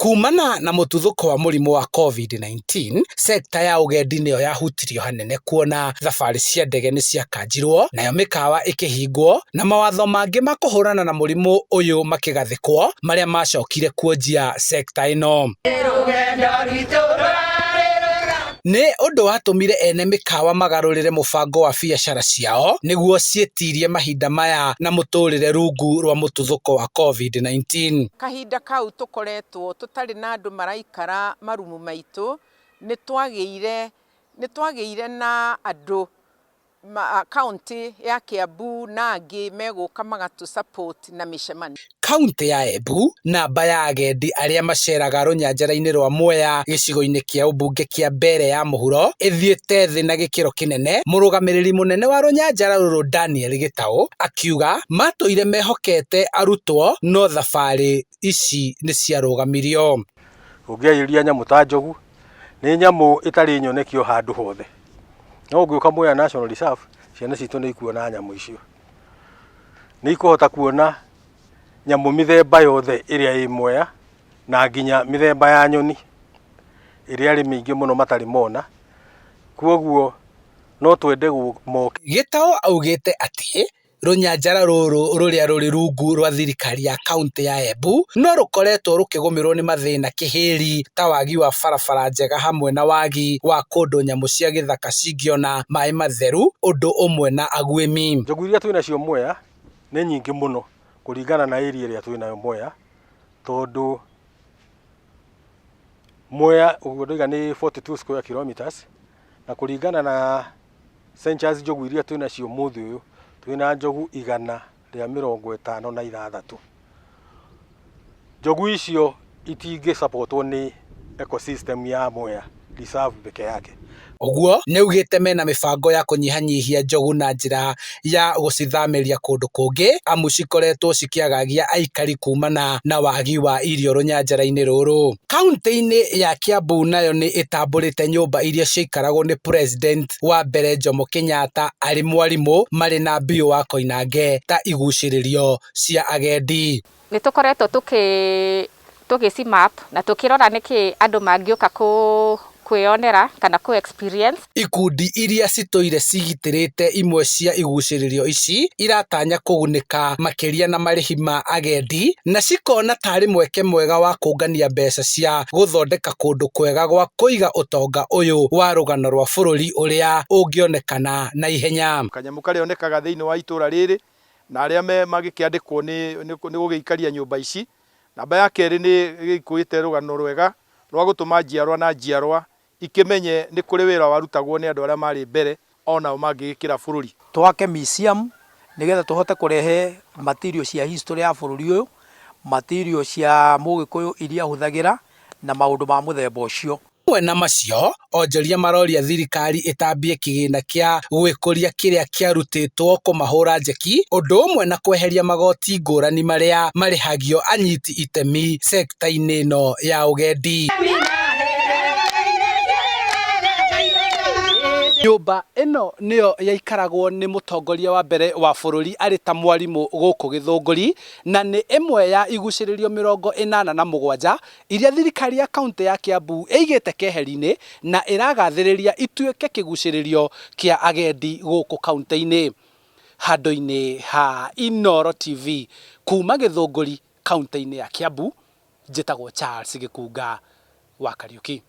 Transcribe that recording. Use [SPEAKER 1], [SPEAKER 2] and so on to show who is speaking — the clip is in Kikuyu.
[SPEAKER 1] Kumana na mũtuthũko wa mũrimũ wa Covid-19, sekta ya ũgendi nĩyo yahutirio hanene kuona thabarĩ cia ndege nĩciakanjirwo, nayo mĩkawa ĩkĩhingwo na mawatho mangĩ ma kũhũrana na mũrimũ ũyũ makĩgathĩkwo marĩa macokire kuonjia sekta ĩno. Nĩ ũndũ watũmire ene mĩkawa magarũrĩre mũbango wa biacara ciao nĩguo ciĩtirie mahinda maya na mũtũrĩre rungu rwa mũtuthũko wa Covid-19.
[SPEAKER 2] Kahinda kau tũkoretwo tũtarĩ na andũ maraikara marumu maitũ, nĩ twagĩire nĩ twagĩire na andũ Kauntĩ ya Kiambu na angĩ megũka magatũ support na mĩcemanio.
[SPEAKER 1] Kauntĩ ya Embu, namba ya agendi arĩa maceraga rũnyanjara-inĩ rwa Mwea gĩcigo-inĩ kĩa ũmbunge kĩa Mbeere ya mũhuro ĩthiĩte thĩ na gĩkĩro kĩnene, mũrũgamĩrĩri mũnene wa rũnyanjara rũrũ Daniel Gĩtaũ akiuga matũire mehokete arutwo no thabarĩ ici nĩciarũgamirio.
[SPEAKER 3] Ũngĩarĩria nyamũ ta njogu, nĩ nyamũ ĩtarĩ nyoneki o handũ hothe. No ũngĩũka Mwea National Reserve, ciana citũ nĩ ikuona nyamũ icio. Nĩ ikũhota kuona nyamũ mĩthemba yothe ĩrĩa ĩ Mwea na nginya mĩthemba ya nyoni ĩrĩa arĩmi aingĩ mũno matarĩ mona. Kwoguo no twende moke.
[SPEAKER 1] Gĩtaũ augĩte atĩ Rũnyanjara rũrũ rũrĩa rũrĩ rungu rwa thirikari ya kauntĩ ya Embu no rũkoretwo rũkĩgũmĩrwo nĩ mathĩna kĩhĩri ta wagi wa barabara njega hamwe na wagi wa kũndũ nyamũ cia gĩthaka cingĩona maĩ matheru ũndũ ũmwe na aguĩmi.
[SPEAKER 3] Njogu iria twĩnacio Mwea nĩ nyingĩ mũno kũringana na area ĩrĩa twĩnayo Mwea tondũ Mwea ũguo ndoiga nĩ 42 square kilometers na kũringana na Census njogu iria twĩ nacio ũmũthĩ ũyũ, twĩ na njogu 156. Njogu icio itingĩ support wo nĩ ecosystem ya Mwea Reserve peke yake.
[SPEAKER 1] Ũguo nĩaugĩte mena mĩbango ya kũnyihanyihia njogu na njĩra ya gũcithamĩria kũndũ kũngĩ amu cikoretwo cikĩagagia aikari kumana na wagi wa irio rũnyanjara-inĩ rũrũ. Kauntĩ-inĩ ya Kiambu nayo nĩ ĩtambũrĩte nyũmba iria ciaikaragwo nĩ President wa mbere Jomo Kenyatta arĩ mwarimũ marĩ na Mbiũ wa Koinange ta igucĩrĩrio cia agendi.
[SPEAKER 4] Nĩ tũkoretwo tũkĩ tũgĩci map na tũkĩrora nĩkĩ andũ mangĩũka kwĩyonera kana kũ experience.
[SPEAKER 1] Ikundi iria citũire cigitĩrĩte imwe cia igucĩrĩrio ici iratanya kũgunĩka makĩria na marĩhi ma agendi na cikona tarĩ mweke mwega wa kũngania mbeca cia gũthondeka kũndũ kwega gwa kũiga ũtonga ũyũ wa rũgano rwa bũrũri ũrĩa ũngĩonekana na ihenya.
[SPEAKER 5] Kanyamũ karĩa onekaga thĩinĩ wa itũra rĩrĩ na arĩa me magĩkĩandĩkwo nĩ nĩ gũgĩikaria nyũmba ici. Namba ya kerĩ nĩ gĩkuĩte rũgano rwega rwa gũtũma njiarwa na njiarwa ikĩmenye nĩ kũrĩ wĩra warutagwo nĩ andũ arĩa marĩ mbere onao mangĩgĩkĩra bũrũri.
[SPEAKER 6] Twake museum nĩgetha tũhote kũrehe material cia history ya bũrũri ũyũ, material cia mũgĩkũyũ iria ahũthagĩra na maũndũ ma mũthemba ũcio.
[SPEAKER 1] Hamwe na macio, onjoria maroria thirikari ĩtambie kĩgĩna kĩa gwĩkũria kĩrĩa kĩarutĩtwo kũmahũra njeki ũndũ ũmwe na kweheria magoti ngũrani marĩa marĩhagio anyiti itemi sekta-inĩ ĩno ya ũgendi. Nyũmba ĩno nĩyo yaikaragwo nĩ mũtongoria wa mbere wa bũrũri arĩ ta mwarimũ gũkũ Gĩthũngũri, na nĩ ĩmwe ya igucĩrĩrio 87 iria thirikari ya kauntĩ ya Kiambu ĩigĩte keheri-inĩ na ĩragathĩrĩria ituĩke kĩgucĩrĩrio kĩa agendi gũkũ kauntĩ-inĩ. Handũ-inĩ ha Inooro TV kuma Gĩthũngũri kauntĩ-inĩ ya Kiambu, njĩtagwo Charles Gĩkunga wa Kariuki.